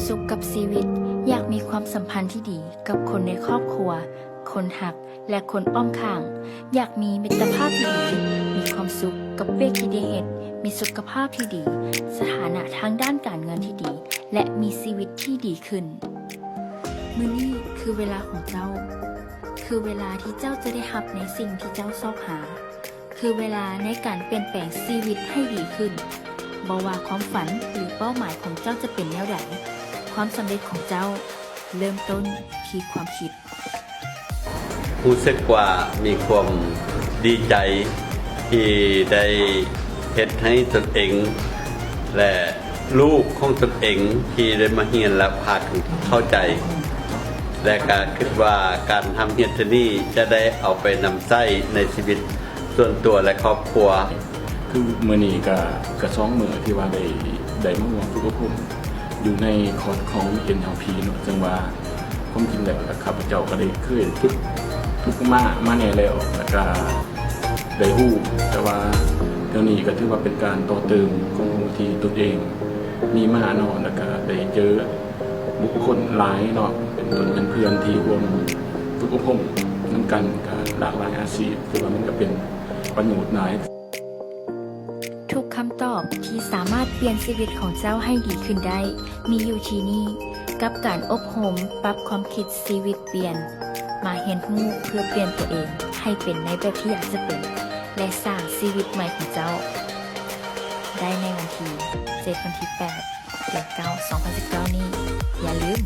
ສຸກກັບຊີວິດ, ຢາກມີຄວາມສຳພັນທີ່ດີກັບຄົນໃນຄອບຄົວ, ຄົນຮັກ ແລະ ຄົນອ້ອມຂ້າງ, ຢາກມີມິດຕະພາບທີ່ດີ, ມີຄວາມສຸກກັບວຽກທີ່ໄດ້ເຮັດ, ມີສຸຂະພາບທີ່ດີ, ສະຖານະທາງດ້ານການເງິນທີ່ດີ ແລະ ມີຊີວິດທີ່ດີຂຶ້ນ. ມື້ນີ້ຄືເວລາຂອງເຈົ້າ, ຄືເວລາທີ່ເຈົ້າຈະໄດ້ຮັບໃນສິ່ງທີ່ເຈົ້າຊອກຫາ. ຄືເວລາໃນການປ່ຽນແປງຊີວິດໃຫ້ດີຂຶ້ນ. ບໍ່ວ່າຄວາມຝັນ ຫຼື ເປົ້າໝາຍຂອງເຈົ້າຈະເປັນແນວໃດ, ຄວາມສຳເລັດຂອງເຈົ້າເລີ່ມຕົ້ນທີ່ຄວາມຄິດ. ຮູ້ສຶກວ່າມີຄວາມດີໃຈທີ່ໄດ້ເຮັດໃຫ້ຕົນເອງ ແລະ ລູກຂອງຕົນເອງທີ່ໄດ້ມາຮຽນແລ້ວພາກັນເຂົ້າໃຈ ແລະ ກະຄິດວ່າການຮ່ຳຮຽນເທື່ອນີ້ຈະໄດ້ເອົາໄປນຳໃຊ້ໃນຊີວິດສ່ວນຕົວ ແລະ ຄອບຄົວ. ຄືມື້ນີ້ກະ ກະສອງມື້ທີ່ວ່າໄດ້ ໄດ້ມາຮ່ວມຝຶກອົບຮົມຢູ່ໃນຄອດຂອງ ເອັນແອລພີ ເນາະ, ເຊິ່ງວ່າຄວາມຈິງແລ້ວ ຂ້າພະເຈົ້າກະໄດ້ເຄີຍຝຶກ ຝຶກມາ ມາແດ່ແລ້ວ ແລ້ວກະ ໄດ້ຮູ້, ແຕ່ວ່າດຽວນີ້ກໍຖືວ່າເປັນການຕໍ່ເຕີມຄວາມຮູ້ທີ່ຕົນເອງມີມາເນາະ, ແລ້ວກໍໄດ້ເຈີບຸກຄົນຫຼາຍເນາະ, ເປັນຕົ້ນເປັນເພື່ອນທີ່ຮ່ວມຝຶກອົບຮົມນຳກັນ, ກໍຫຼາກຫຼາຍອາຊີບ, ຖືວ່າມັນກໍເປັນປະໂຫຍດຫຼາຍ. ທຸກຄຳຕອບທີ່ສາມາດປ່ຽນຊີວິດຂອງເຈົ້າໃຫ້ດີຂຶ້ນໄດ້ ມີຢູ່ທີ່ນີ້, ກັບການອົບຮົມປັບຄວາມຄິດຊີວິດປ່ຽນ, ມາຮຽນຮູ້ເພື່ອປ່ຽນຕົວເອງໃຫ້ເປັນໃນແບບທີ່ຢາກຈະເປັນ ແລະ ສ້າງຊີວິດໃໝ່ຂອງເຈົ້າໄດ້ໃນວັນທີ ເຈັດ ວັນທີ ແປດ ເດືອນ ເກົ້າ ສອງພັນສິບເກົ້ານີ້. ຢ່າລືມ